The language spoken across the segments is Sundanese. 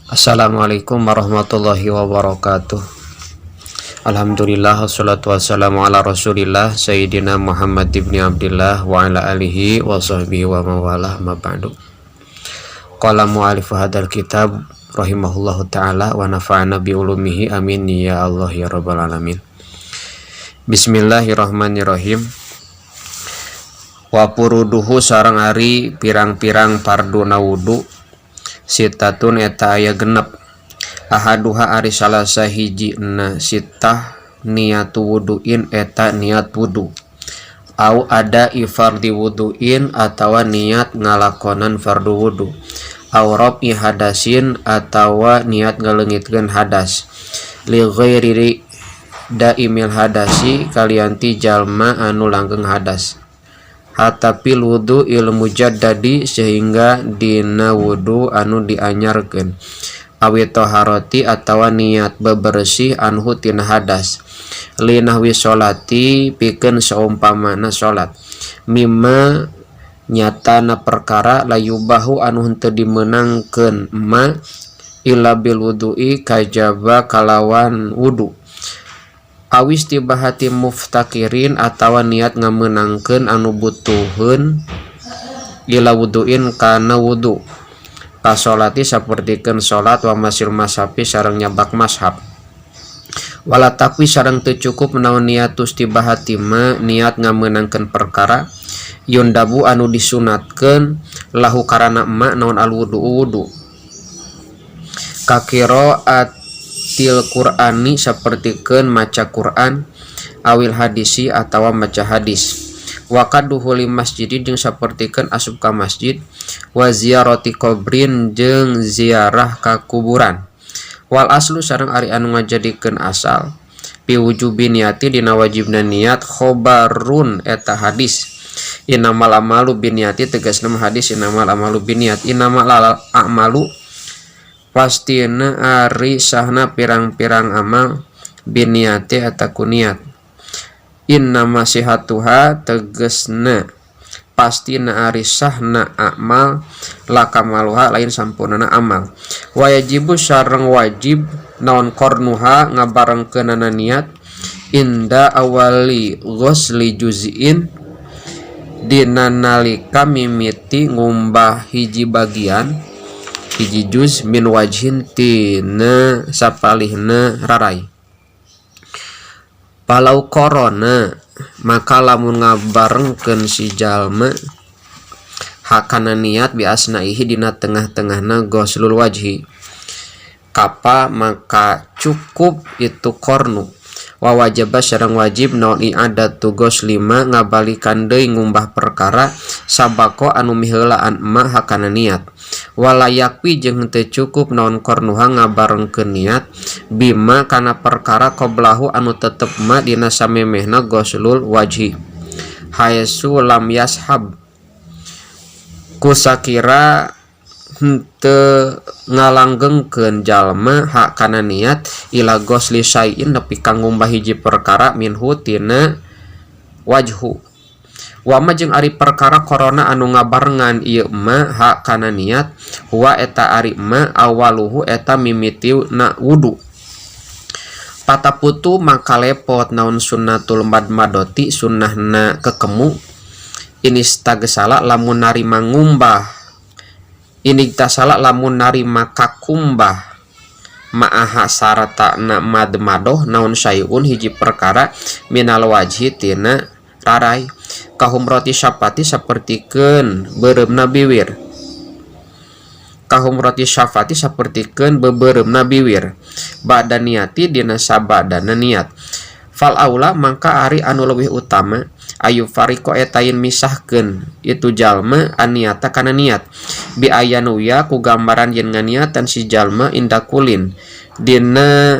Assalamualaikum warahmatullahi wabarakatuh. Alhamdulillah, wassalatu wassalamu ala rasulillah Sayyidina Muhammad ibni Abdillah wa ala alihi wa sahbihi wa mawalah, ma ba'du. Qala mu'alifu hadal kitab rahimahullahu ta'ala wa nafa'ana bi ulumihi, amin ya Allah ya rabbal alamin. Bismillahirrahmanirrahim. Wa furuduhu sareng ari pirang-pirang farduna wudu, sittatun eta aya 6. Ahaduha ari salah sahijina sittah, niatu wuduin eta niat wudu, au ada'i fardi wuduin atawa niat ngalakonan fardu wudu, au raf'i hadasin atawa niat ngaleungitkeun hadas, li ghairi daimil hadasi kalian ti jalma anu langgeng hadas, hatta fil wudu'il mujaddadi sehingga dina wudu anu dianyarkeun, awi thaharati atawa niat bebersih, anhu tina hadas, linahwi sholati pikeun saumpamana salat, mimma nyatana perkara, la yubahu anu henteu dimeunangkeun ma illa bil wudu'i kajaba kalawan wudu, awis tibahati muftakirin atawa niat ngameunangkeun anu butuheun, ila wuduin kana wudu, kasolati sapertikeun salat, wa masil mashafi sareng nyabak mashaf. Wala takfi sareng teu cukup naon niatu istibahati ma niat ngameunangkeun perkara, yundabu anu disunatkeun, lahu karana ma naon al wudu wudu, kaqiraatil Qur'ani sapertikeun maca Quran, awil hadisi atawa maca hadis, wa kadukhuli masjid jeung sapertikeun asup ka masjid, wa ziyarati qabrin jeung ziarah ka kuburan. Wal aslu sareng ari anu ngajadikeun asal, fi wujubi niati dina wajibna niat, khobarun eta hadis, innamal a'malu binniyati, tegasna hadis innamal a'malu binniyat, innamal a'malu pastina ari sahna pirang-pirang amal, binniyati eta ku niat, innama sihatuha tegesna pastina ari sahna amal, la kamaluha lain sampurnana amal. Wajibu sareng wajib naon qarnuha ngabarengkeunana niat, inda awali ghusli juz'in dina nalika mimiti ngumbah hiji bagian hiji juz, min wajhin tina sapalihna rarai. Falau qarona maka lamun ngabarengkeun si jalma hakana niat, bi asnaihi dina tengah-tengahna ghuslul wajhi, kafa maka cukup itu qarnu. Wa wajaba sareng wajib naon i'adatu ghusli ma ngabalikan deui ngumbah perkara, sabaqo anu miheulaan ma hakana niat. Wala yakfi jeung henteu cukup naon qarnuha ngabarengkeun niat, bima kana perkara, qoblahu anu tetep ma dina samemehna ghuslul wajhi, haitsu lam yashab kusakira henteu ngalanggengkeun jalma ha kana niat, ila ghusli syai'in nepi ka ngumbah hiji perkara, minhu tina wajhu. Wama jeung ari perkara, qarona anu ngabarengan ieu ma ha kana niat, huwa eta ari ma awaluhu eta mimitina wudu. Patafutu maka lepot naon sunnatul madmadoti sunnahna kekemu, inistagsala lamun narima ngumbah, inigtasala lamun narima kakumbah, ma'aha sartana madmadoh, naon syai'un hiji perkara, minal wajhi tina rarai, kahumroti syafati sapertikeun beureumna biwir, kahumroti syafati sapertikeun beubereumna biwir, ba'da niati dina sabadana niat. Fal aula mangka ari anu leuwih utama, ayu fariqo eta yen misahkeun itu jalma, aniata kana niat, bi ayanuya ku gambaran yen nganiatan si jalma, inda kullin dina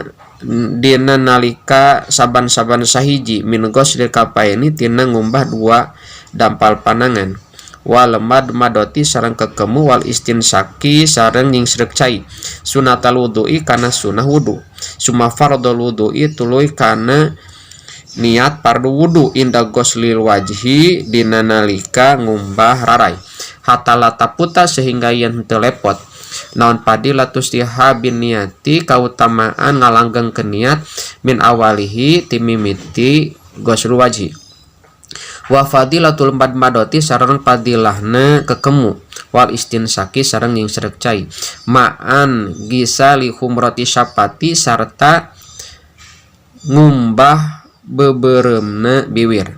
dina nalika saban-saban sahiji, min ghuslil kafaini tina ngumbah dua dampal panangan, wal madmadoti sareng kekemu, wal istinsyaqi sareng nyingsreuk cai, sunnatal wudu'i kana sunnah wudu, summa fardhol wudu'i tuluy kana niat fardu wudu, inda ghuslil wajhi dina nalika ngumbah rarai. Hatta la tafuta sehingga yen henteu lepot naon fadilatu istihabin niati kautamaan ngalanggengkeun niat min awalihi timimiti goslu wajhi. Wa fadilatul madmadoti sareng fadilahna kekemu wal istinsaki sareng nyingserek cai ma'an gisali humrati syapati sarta ngumbah beberemna biwir.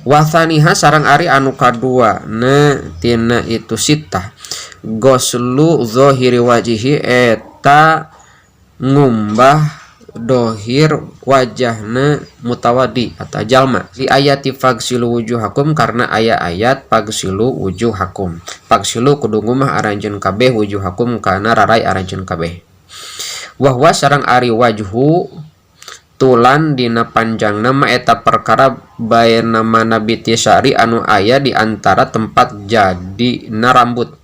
Wa tsaniha sareng ari anu kadua na tina itu sitah goslu zahiri wajhi eta ngumbah dohir wajahna mutawadi atau jalma di ayati fagsilu wujuhakum karena aya-ayat fagsilu wujuhakum fagsilu kudu ngumah aranjeun kabeh wujuhakum kana rarai aranjeun kabeh. Wahwa sareng ari wajhu tulan dina panjangna ma eta perkara baena nabiti syari anu aya di antara tempat jadina rambut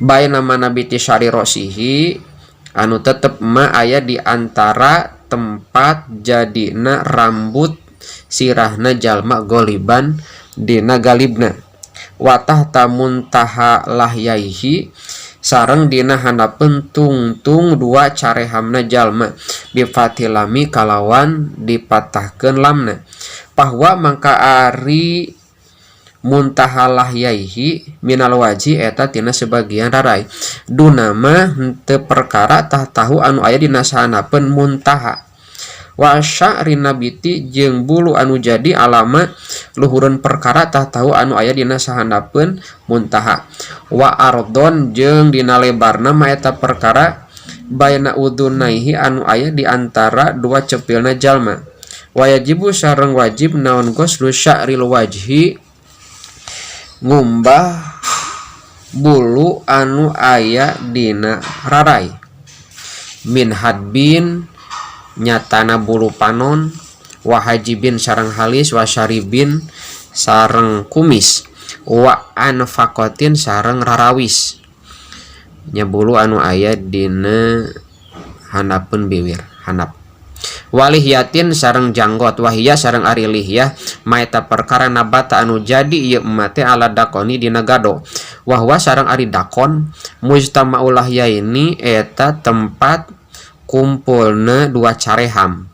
baena nabiti syari rosihi anu tetep ma aya di antara tempat jadina rambut sirahna jalma goliban dina galibna. Watah tamuntaha lahyaihi sareng dina handapeun tungtung dua carehamna jalma bifatilami kalawan dipatahkeun lamna. Bahwa mangka ari muntaha lahyaihi minal wajhi eta tina sebagian rarai dunama henteu perkara tah tahu anu aya dina sahanapeun muntaha. Wa sya'ri nabiti jeung bulu anu jadi alama luhureun perkara tah tahu anu aya dina sahanapeun muntaha. Wa ardon jeung dina lebarna ma eta perkara baina udunaihi anu aya di antara dua cepilna jalma. Wa yajibu sareng wajib naon goslu sya'ril wajhi ngumbah bulu anu aya dina rarai min hadbin nyatana bulu panon wa hajibin sareng halis wa syaribin sareng kumis wa anfaqatin sareng rarawis nya bulu anu aya dina handapeun biwir handap. Walihyatin sareng janggot wahia sareng ari lihyah maeta perkara nabata anu jadi ieu mate ala dakoni dina gado. Wahwa sareng ari dakon mujtama'ul lahyaini eta tempat kumpulna dua careham.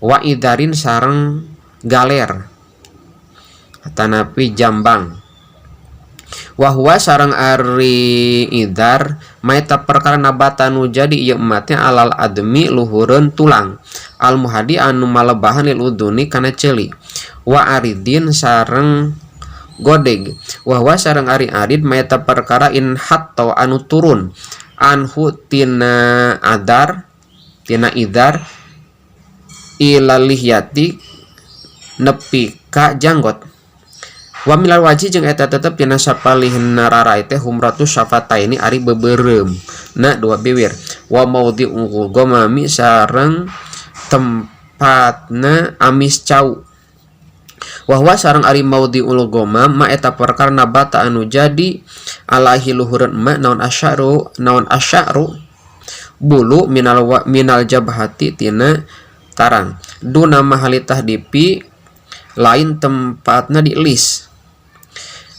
Wa idarin sareng galer tanapi jambang. Wahwa sareng ari idar maeta perkara nabata nu jadi ieu mate alal admi luhureun tulang al muhadi anu malebahan lil uduni kana ceuli. Wa aridin sareng godeg wahwa sareng ari arid maeta perkara in hatta anu turun anhu tina adar tina idar ila lihyati nepi ka janggot. Wa milal wajhi jeung eta tetep dina sapalihna rarai teh humratu syafataini ari beubeurem na dua biwir. Wa maudhi'u ghamami sareng tempatna amis cau. Wa huwa sareng ari maudhi'ul ghamam ma eta perkara nabata anu jadi alaihi luhureun ma naon asyaru bulu minal jabhati tina tarang duna mahalitah dipi lain tempatna dilis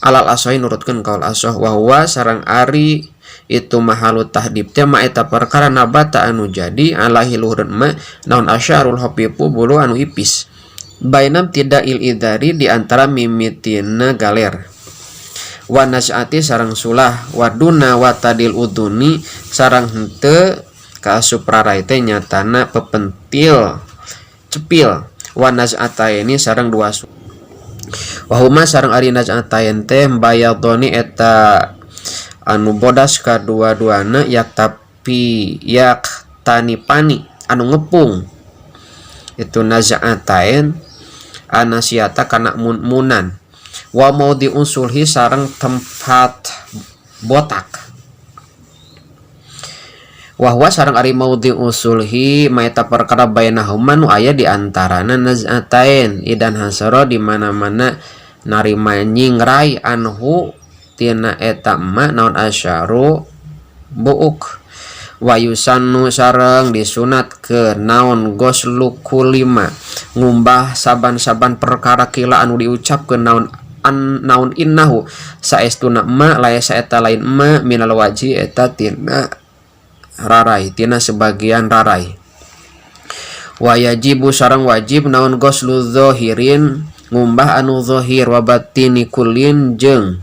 alal asohi nurutkeun kaul asoh. Wa huwa sareng ari itu mahalu tahdib teh ma eta perkara nabata anu jadi alaihi luhureun ma naon asyarul hafifu bulu anu ipis bainam tidak il idari di antara mimitina galer wa nas'ati sareng sulah waduna watadil uduni sareng henteu kaasup rarai teh nyatana pepentil cepil wa nas'ataini sareng dua su. Wahuma sareng ari nas'atain teh bayadoni eta anu bodas kadua-duana yak tapi yak tanipani anu ngepung itu naz'atain anasiata kana munan wa maudi unsulhi sareng tempat botak. Wahwa sareng ari maudi usulhi maeta perkara bainahuma nu aya di antarana naz'atain idan hasara di mana-mana narima nyingrai anhu tina eta ma naon asyaru buuk. Wa yusannu sareng disunatkeun naon goslu kulima ngumbah saban-saban perkara kila anu diucapkeun naon an naon innahu saestuna ma laisa eta lain ma minal wajhi eta tina rarai tina sebagian rarai. Wa yajibu sareng wajib naon ghuslu zahirin ngumbah anu zahir wa batini kullin jeung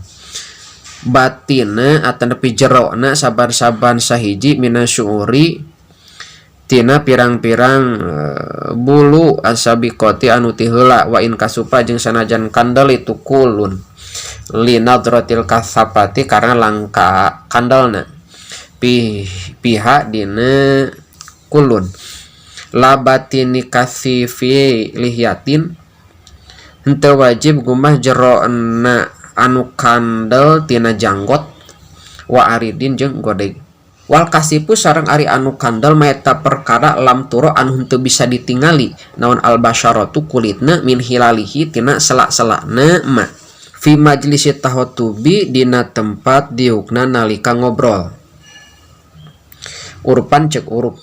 batina atanapi jerona saban-saban sahiji minasyuuri tina pirang-pirang bulu asabiqati anu ti heula wa in kasupa jeung sanajan kandel itu kulun linadratil kasapati karena langka kandelna pihak dina kulun la batini kasifi lihyatin henteu wajib gumah jerona anu kandel tina janggot wa aridin jeung godeg wal kasipu sareng ari anu kandel maeta perkara lam turo anu henteu bisa ditingali naon al basyaratu kulitna min hilalihi tina selak-selakna ma fi majlisi tahotubi dina tempat diukna nalika ngobrol urpan cek urup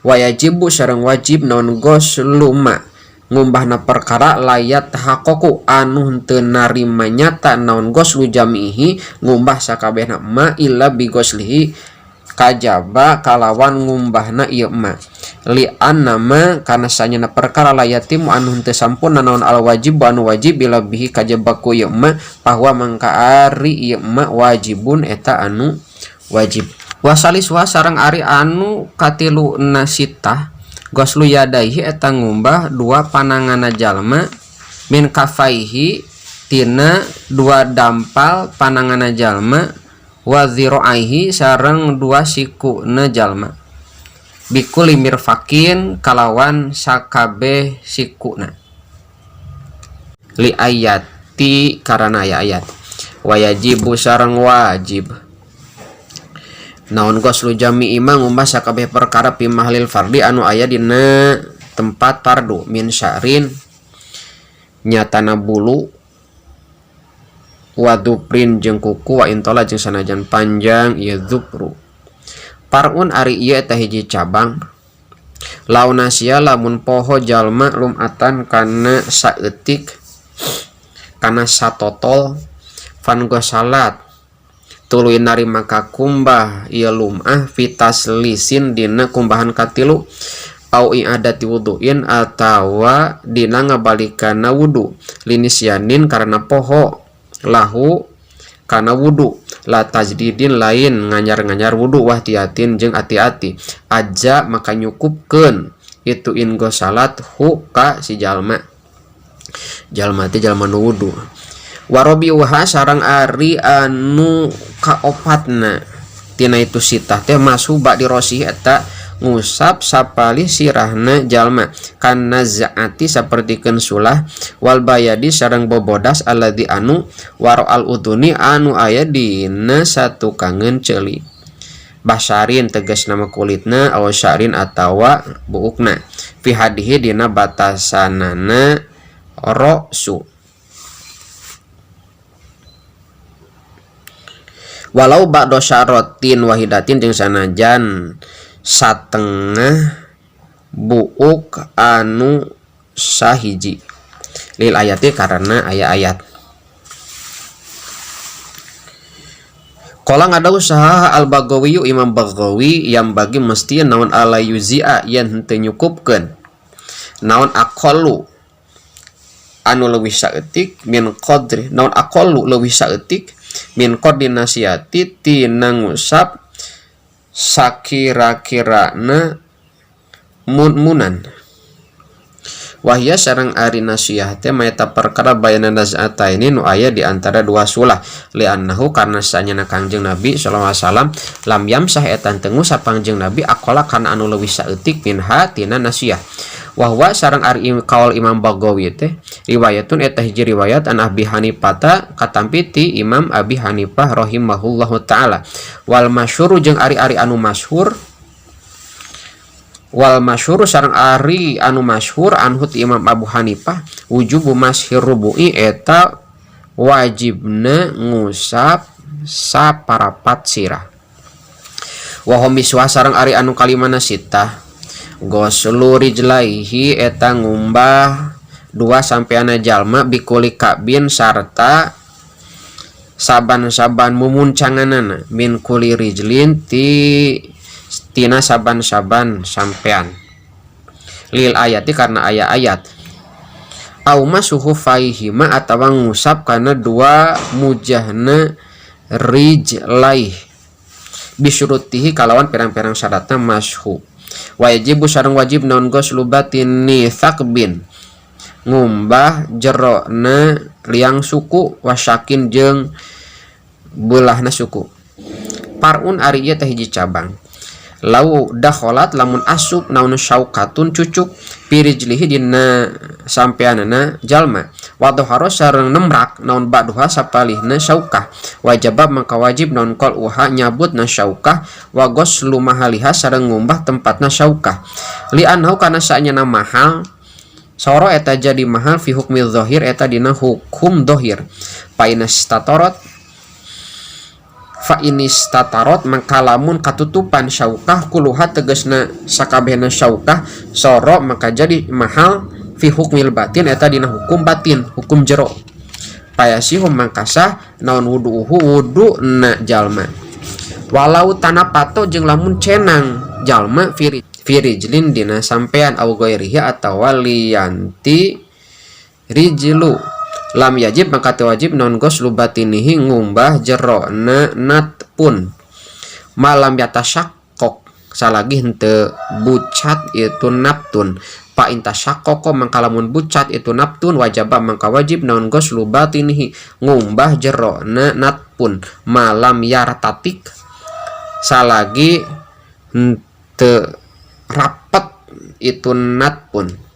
wayajibu sareng wajib naon ghuslu ma ngumbahna perkara layat hakoku anu henteu narima nyata naon ghuslu jamihi ngumbah sakabehna ma illa bi ghuslihi kajaba kalawan ngumbahna ieu ma li annama kana sanyana perkara layatimu anu henteu sampurna naon al wajib anu wajib bila bihi kajaba ku ieu ma bahwa mangka ari ieu ma wajibun eta anu wajib. Wasalis wa sareng ari anu katilu nasitah ghuslu yadaihi eta ngumbah dua panangana jalma min kafaihi tina dua dampal panangana jalma wa ziraihi sareng dua sikuna jalma bikuli mirfakin kalawan sakabeh sikuna li ayati karana aya ayat wayajibu sareng wajib naon ghuslu jami'i ma ngumbah sakabeh perkara fi mahlil fardi anu aya dina tempat fardu min sya'rin nyatana bulu wa dzufrin jeung kuku wa intola jeung sanajan panjang ieu dzufru parun ari ieu eta hiji cabang launasia lamun poho jalma lumatan kana saeutik kana satotol fan ghosalat tuluy narima kakumbah ieu lum'ah fitaslisin dina kumbahan katilu au i'adati wuduin atawa dina ngabalikana wudu linisyanin karena poho lahu kana wudu la tajdidin lain nganyar-nganyar wudu wahtiatin jeung ati-ati aja maka nyukupkeun itu in ghosalat hu ka si jalma jalma teh jalma nu wudu warobi waha sareng ari anu kaopatna tina itu sitah teh masuba dirosih eta ngusap sapali sirahna jalma kana zaati sapertikeun sulah wal bayadi sareng bobodas alladzi anu waro al udhuni anu aya dina satukangeun ceuli basarin tegas nama kulitna aw syarin atawa buukna fi hadihi dina batasanana rosu walau ba'da syaratin wahidatin jeung sanajan satengah buuk anu sahiji lil ayati karena aya ayat. Qala ngadawu saha al-Baghawi Imam Baghawi yang bagi mesti naon ala yuzia yen henteu nyukupkeun naon aqallu anu leuwih saeutik min qadri naon aqallu leuwih saeutik min koordinasiati tina ngusap sakira-kirana mun-munan wahya sareng ari nasiyah teh maeta perkara bayana naz'ataini nu aya di antara dua sulah li'annahu karena sanyana Kangjeng Nabi sallallahu alaihi wasallam lam yamsah eta teu ngusap Kangjeng Nabi aqala kana anu leuwih saeutik minha tina nasiyah wahwa sareng ari kaul Imam Baghawi teh riwayatun eta hiji riwayat an Abi Hanifah katampi ti Imam Abi Hanifah rahimahullahu taala wal masyhur jeung ari-ari anu masyhur wal masyhur sareng ari anu masyhur anhu ti Imam Abu Hanifah wujubu mashir rubu'i eta wajibna ngusap saparapat sirah wa homiswa sareng ari anu kalimana sitah ghuslu rijlaihi eta ngumbah dua sampeana jalma bikuli kabin sarta Saban-saban mumuncanganana min kulli rijlin ti tina saban-saban sampean lil ayati karena aya ayat au mashu khuffaihima atawa ngusap kana dua mujahna rijlaih bisyurutihi kalawan pirang-pirang syaratna mashu. Wajibu sareng wajib naon ghuslu batini tsaqbin ngumbah jerona liang suku wasyakin jeung beulahna suku. Far'un ari ieu teh hiji cabang. Lau dakholat lamun asup naon syaukatun cucuk fi rijlihi dina sampeanana jalma wa dhahara sareng nemrak naon ba'duha sapalihna syaukah, wajaba maka wajib naon qal'uha nyabutna syaukah wa ghuslu mahaliha sareng ngumbah tempatna syaukah li annahu kana saenyana mahal soro eta jadi mahal fi hukmi dhahir eta dina hukum dhahir. Fa inistatarot maka lamun katutupan syaukah kuluha tegesna sakabehna syaukah soro maka jadi mahal fi hukmil batin eta dina hukum batin, hukum jero. Fayasihu mangka sah naon wudu'uhu wudu na jalma. Walau tanapato jeung lamun cenang jalma fi rijlin dina sampean au ghairihi atawa lianti rijlu lam yajib maka teu wajib naon ghuslu batinihi ngumbah jerona natpun malam yatasyaqqaq salagi henteu bucat itu naptun. Fa in tasyaqqaqa mangka lamun bucat itu naptun wajaba mangka wajib naon ghuslu batinihi ngumbah jerona natpun malam yartatik salagi henteu rapet itu natpun.